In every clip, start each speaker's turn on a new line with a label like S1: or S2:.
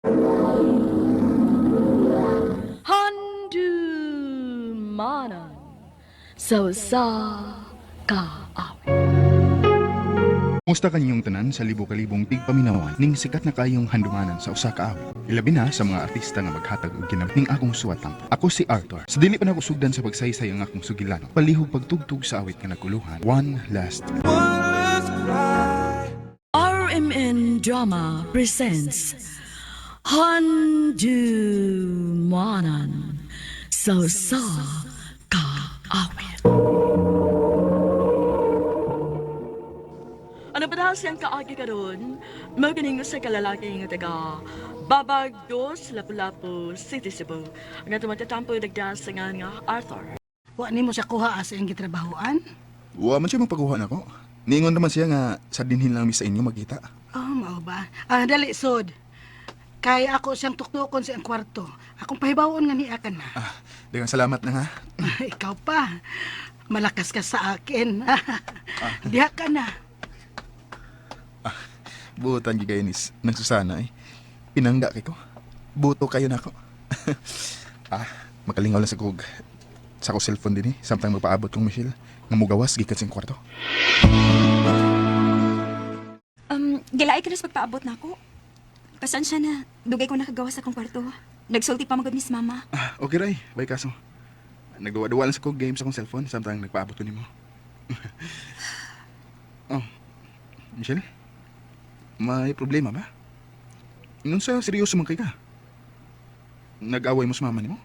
S1: Handumanan sa usa ka awit.
S2: Kumusta kanyong tanan sa libo-kalibong tigpaminawan ning sikat na kayong handumanan sa usa ka awit. Ilabi na sa mga artista nga maghatag og kinab ning akong suwatang. Ako si Arthur. Sa dili pa nako sugdan sa pagsaysay ang akong sugilano. Palihog pagtugtog sa awit nga nagkuluhan. One Last.
S1: RMN Drama presents Handumanan sa usa ka awit. Ano pa dahil siyang kaagi karon? Mao kining usa ka lalaki nga taga Babag Dos, Lapu-Lapu City, Cebu. Ang atong matatampo dagda sa ngalan nga Arthur.
S3: Wa nimo siya kuha sa iyang gitrabahoan?
S2: Wa man siya magpaguha nako. Niingon naman siya nga sa dinhin lang mi sa inyo magkita.
S3: Oh, mao ba? Ah, dali sod. Kay ako siyang tuktukon sa iyang kwarto. Akong pahibawon nga niya ka na.
S2: Ah, daghang salamat na ha.
S3: Ikaw pa. Malakas ka sa akin. Diha ka na.
S2: Buotan gyud kayo nis nang Susana eh. Pinangga kay ko. Buto kayo nako. Ah, makalingaw lang sa kog sa ko cellphone din eh. Samtang magpaabot kong Michelle nga mugawas gikan sa iyang kwarto.
S4: Gilaay ka na sa pagpaabot na ako. Pasensya na. Dugay ko nakagawa sa akong kwarto. Nagsulti pa magod ni mama.
S2: Ah, okay ray. Bye kaso. Nagduwa-duwa lang sa kog game sa akong cellphone samtang nagpaabot ko nimo. Oh, Michelle? May problema ba? Nung sa seryoso man kay ka? Nag-away mo sa mama nimo?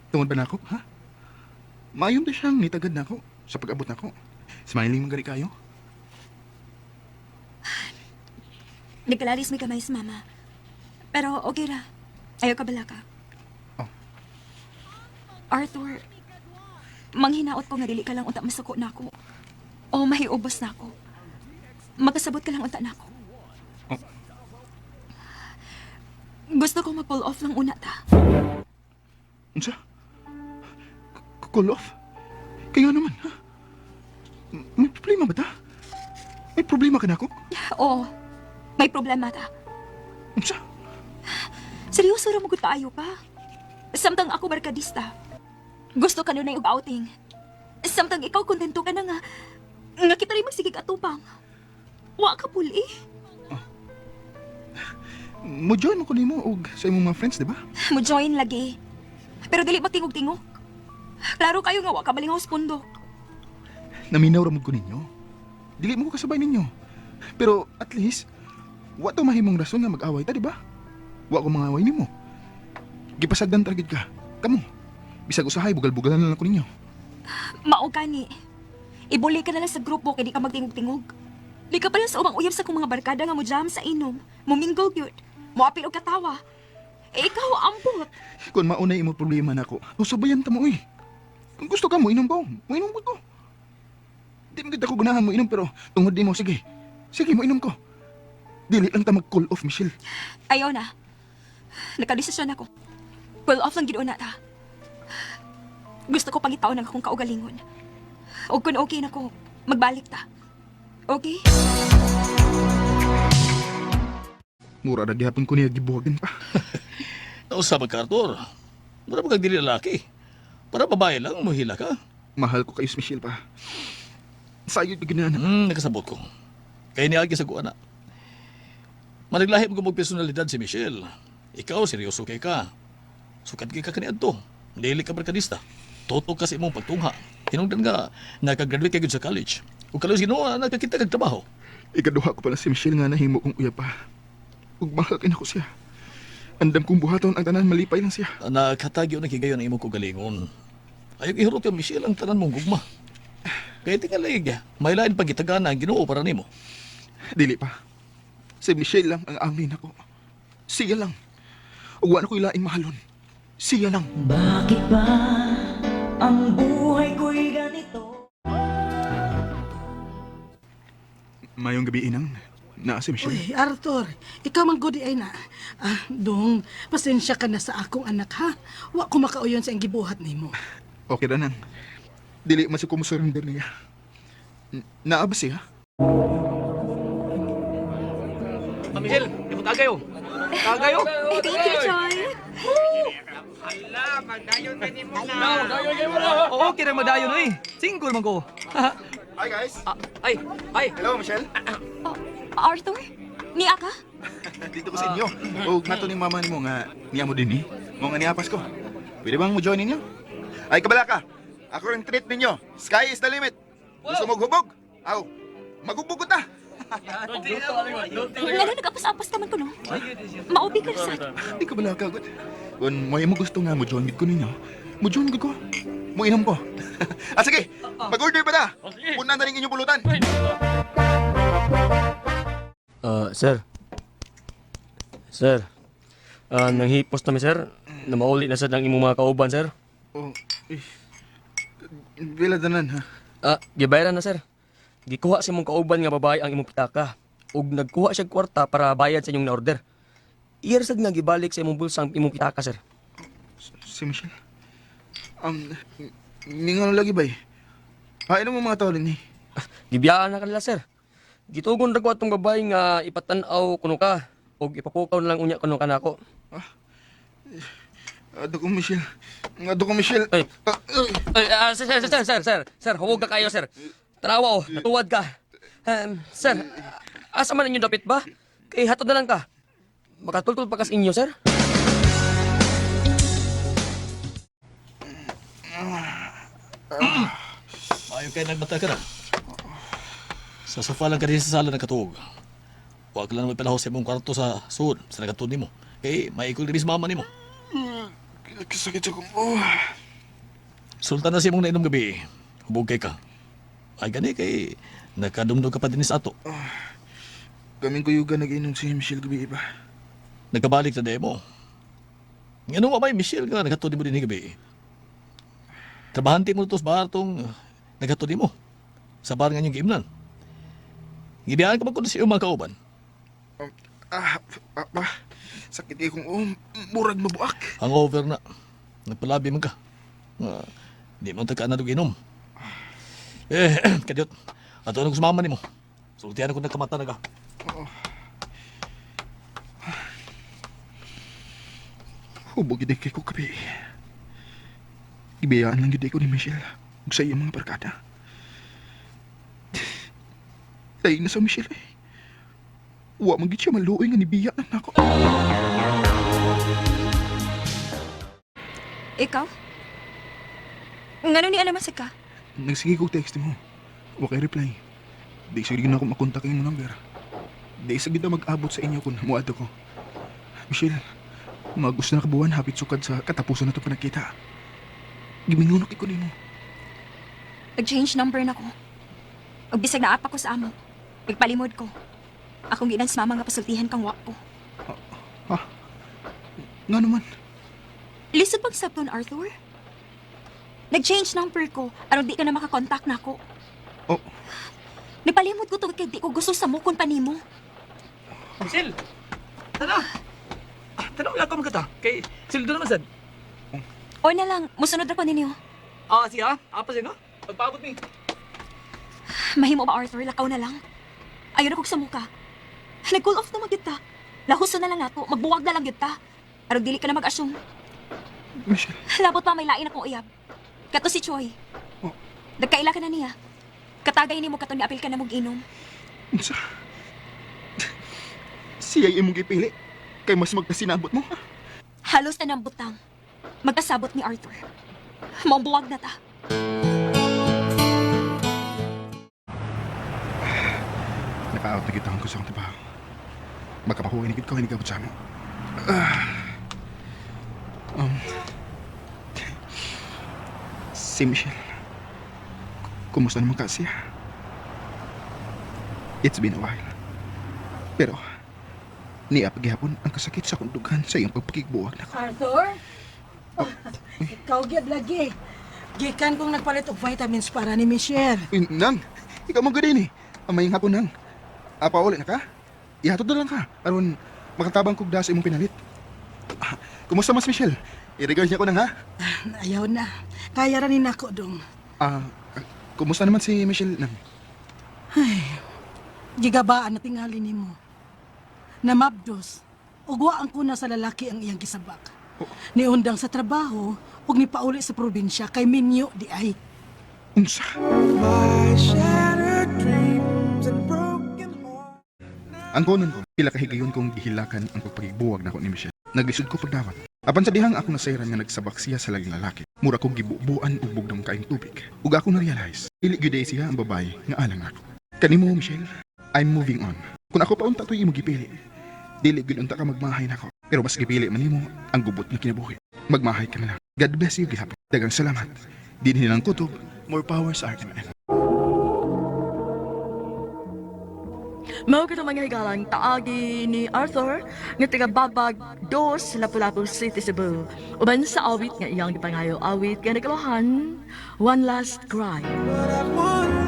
S2: Tungod ba nako, ha? Maayon ba siyang nitagad nako sa pag-abot nako? Smiling man gani kayo?
S4: Nagkalaris may kamay sa mama. Pero okay ra. Ayaw ka bala ka.
S2: Oh.
S4: Arthur, manghinaot ko nga dili ka lang unta masuko na ako. O mahiubos na ako. Magkasabot ka lang unta na ako.
S2: Oh.
S4: Gusto ko mag-pull off lang una ta.
S2: Unsa? Call off? Kaya naman, ha? May problema ba ta? May problema ka nako?
S4: Oo, may problema ta.
S2: Unsa?
S4: Seryoso ra magud kaayo pa. Samtang ako barkadista. Gusto ka nun og outing. Samtang ikaw kontento ka na nga nga kita rin magsigig atupang. Wa ka puli.
S2: Mo join mo ko nimo og sa imong mga friends, di ba?
S4: Mo join lagi. Pero dili magtingog-tingog. Klaro kayo nga wa ka malingaw sa pundok.
S2: Naminaw ra mo ko ninyo. Dili mo ko kasabay ninyo. Pero at least wa to mahimong rason nga mag-away ta, di ba? Wa ko mga away nimo. Gipasagdan ta gid ka. Kamo. Bisag usahay bugal-bugalan na lang ko ninyo.
S4: Mao kani. Ibuli ka na lang sa grupo kay di ka magtingog-tingog. Di ka pala sa ubang uyab sa kong mga barkada nga mo jam sa inom. Mumingle gyud. Moapil og katawa. Eh, ikaw ambot.
S2: Kung mauna imo problema nako, usabayan ta mo oy. Kung gusto ka mo inom ko, mo inom ko to. Di mo gid ako ganahan mo inom pero tungod nimo sige. Sige mo inom ko. Dili lang ta mag-call off, Michelle.
S4: Ayaw na. Nakadesisyon ako. Pull off lang gid una ta. Gusto ko pangitaon ang akong kaugalingon. O kung okay na ko, magbalik ta. Okay?
S2: Mura ra gihapon ko niya gibuhagan pa.
S5: Nausap ka, Arthur. Mura ba kag dili lalaki? Para babae lang, muhila ka.
S2: Mahal ko kayo si Michelle pa. Sayod pa ginana.
S5: Nakasabot ko. Kaya niagi sa kuana. Managlahi mo kung personalidad si Michelle. Ikaw, seryoso kay ka. Sukat kay ka kaniadto. Dili ka barkadista. Toto ka sa imong pagtungha. Hinungdan nga, nakagraduate ka gyud sa college. Ug kalos Ginoo, nakakita kag trabaho.
S2: Ikaduha ko pala si Michelle nga nahimo kong uya pa. Ug mahal kay nako siya. Andam kong buhaton ang tanan malipay lang siya.
S5: Nakatagyo na kigayon ang imong kagalingon. Ayaw ihurot yung Michelle ang tanan mong gugma. Kaya tingalig, may lain pagitagana ang Ginoo para nimo.
S2: Dili pa. Si Michelle lang ang angin ako. Siya lang. Ug wa na ko'y laing mahalon. Siya lang.
S6: Bakit ba ang buhay ko'y ganito?
S2: Mayong gabi inang naa si Michelle.
S3: Uy, Arthur, ikaw man gudi ay na. Ah, dong, pasensya ka na sa akong anak ha. Wa ko makauyon sa iyang gibuhat nimo.
S2: Okay ra nang. Dili man siya kumusurrender niya. Naa ba siya?
S5: Michelle, ibutag kayo.
S7: Tagay oh.
S4: Eh, thank you, Choy.
S7: Oo, kira madayon oy. Single man ko.
S2: Hi guys!
S7: Ah, ay, ay.
S2: Hello, Michelle.
S4: Oh, Arthur? Niya ka?
S2: Dito ko sa inyo. O nato ni mama nimo nga niya mo din eh. Mo nga niapas ko. Pwede bang mo join ninyo? Ay kabala ka. Ako rin treat ninyo. Sky is the limit. Gusto mo hubog? Aw, maghubog ko ta.
S4: Ngano nag-apos-apos ka man ko, no? Maubi ka na sa
S2: Di ka bala ka gud. Kung mo mo gusto nga mo join gid ko ninyo, mo join gid ko. Mo inom ko. Ah sige, mag-order pa ta. Punan na rin inyong pulutan.
S8: Ah, sir. Sir. Ah, nanghipos na mi, sir. Na mauli na sad ang imong mga kauban, sir.
S2: Oh, eh. Bila danan ha.
S8: Ah, gibayaran na, sir. Gikuha sa imong kauban nga babae ang imong pitaka. Ug nagkuha siya kwarta para bayad sa inyong na-order. Iyar sad nga gibalik sa imong bulsa ang imong pitaka, sir.
S2: Si Michelle. Um, ningon lagi bay. Ah, mo mga tao din eh.
S8: Gibiyaan na kanila, sir. Gitugon ra ko atong babae nga ipatan-aw kuno ka ug ipapukaw na lang unya kuno ka nako.
S2: Ado ko, Michelle. Ado ko, Michelle.
S8: Ay.
S2: Ah, ay.
S8: Ay, ah, sir, sir, sir, sir, sir, sir, huwag ka kayo, sir. Tarawa, oh, natuwad ka. Sir, asa man ninyo dapit ba? Kay hatod na lang ka. Makatultol pa kas inyo, sir.
S5: Maayo kay nagmata ka na. Sa sofa lang ka din sa sala nagkatuog. Huwag lang may panahon sa imong kwarto sa suod sa nagkatuod nimo. Kay maikol din sa mama nimo.
S2: Kasakit sa kong... Oh.
S5: Sultan na sa imong nainom gabi. Hubog kay ka. Ay gani kay nakadumdum ka pa din sa ato.
S2: Kaming kuyuga nag-inom si Michelle gabi iba.
S5: Nagkabalik sa demo. Ngano wa may Michelle nga nagkatuod nimo din gabi. Trabahante mo to sa bar tong nagkatuod nimo. Sa bar nga inyong giimnan. Gibiyaan ka man kuno sa iyong mga kauban.
S2: Ah, ah, ah, sakit kay kong oh, murag mabuak.
S5: Hangover na. Nagpalabi man ka. Nga, di man ta ka na inom. Eh, kadiyot. Ato na ko sa mama nimo. Sultihan ko nagkamata na ka.
S2: Hubog gid kay ko kabi. Gibiyaan lang gid ko ni Michelle ug sa iyang mga barkada. Lain na sa Michelle eh. Wa man gid siya maluoy nga nibiya lang nako.
S4: Ikaw? Ngano ni naman sa ka?
S2: Nagsige kog text mo. Wa kay reply. Di sa gid na ako makontak imong number. Di sa gid na mag-abot sa inyo kung muadto ko. Michelle, magus na kabuan hapit sukad sa katapusan na to panagkita. Gimingon ko nimo.
S4: Nag-change number na ko. Ug bisag naapa ko sa amo. Nagpalimod ko. Akong ginan sa mama nga pasultihan kang wa ko.
S2: Ha? Nga naman.
S4: Lisod pag sabton, Arthur. Nag-change number ko aron di ka na makakontak nako.
S2: Oh,
S4: Nagpalimod ko tungod kay di ko gusto sa mukon pa nimo.
S7: Michelle. Tara. Ah, tanaw lang ka magkata. Kay sildo naman sad.
S4: O na lang, musunod ra ko ninyo.
S7: Ah, siya. Apas no? Pagpaabot mi.
S4: Mahimo ba, Arthur? Lakaw na lang. Ayaw na kog sa muka. Nag-cool off na magyud ta. Lahuso na lang nato, magbuwag na lang gyud ta. Aron dili ka na mag-assume.
S2: Michelle.
S4: Labot pa may lain akong uyab. Kato si Choi.
S2: Oh.
S4: Nagkaila ka na niya. Katagay nimo kato ni apil ka na mong inom.
S2: Unsa? Siya imong gipili. Kay mas magkasinabot mo. Ha?
S4: Halos na ng butang. Magkasabot ni Arthur. Mabuwag na ta.
S2: Naka-out na kita ko sa akong trabaho. Magkapakuha ni ko, hindi ka sa amo. Ah. Si Michelle. Kumusta naman ka siya? It's been a while. Pero, niya paghihapon ang kasakit sa akong dughan sa iyong pagpakigbuwag na
S3: Arthur? Ikaw gyud lagi. Gikan kong nagpalit og vitamins para ni Michelle.
S2: Uy, Nang! Ikaw mong gadin eh. Ang hapon, Nang. Apa ulit na ka? Ihatod na lang ka. Aron, makatabang kog da sa imong pinalit. Ah, kumusta mas, Michelle? I-regards niya ko nang ha?
S3: Ayaw na. Kaya ra ni nako dong.
S2: Ah, kumusta naman si Michelle, Nang?
S3: Gigabaan na tingali nimo. Namabdos. Ug wa ang kuna sa lalaki ang iyang gisabak. Niundang sa trabaho ug nipauli sa probinsya kay minyo di ay.
S2: Unsa? Ang konon ko, pila ka higayon kong gihilakan ang pagpagbuwag nako ni Michelle. Naglisod ko pagdawat. Apan sa dihang ako nasayran nga nagsabak siya sa laging lalaki. Mura kong gibubuan og bugdong kaayong tubig. Ug ako na-realize, dili gyud diay siya ang babae nga alang ako. Kanimo, Michelle, I'm moving on. Kung ako pa unta to'y imo gipili, dili gyud unta ka magmahay nako. Pero mas gipili man nimo ang gubot nga kinabuhi. Magmahay ka na lang. God bless you gihapon. Daghang salamat. Dinhi lang kutob, more power sa RMN.
S1: Mao kato mga higalang paagi ni Arthur nga taga Babag Dos, Lapu-Lapu City, Cebu. Uban sa awit nga iyang gipangayo awit nga nagkalohan, One Last Cry.
S9: But I want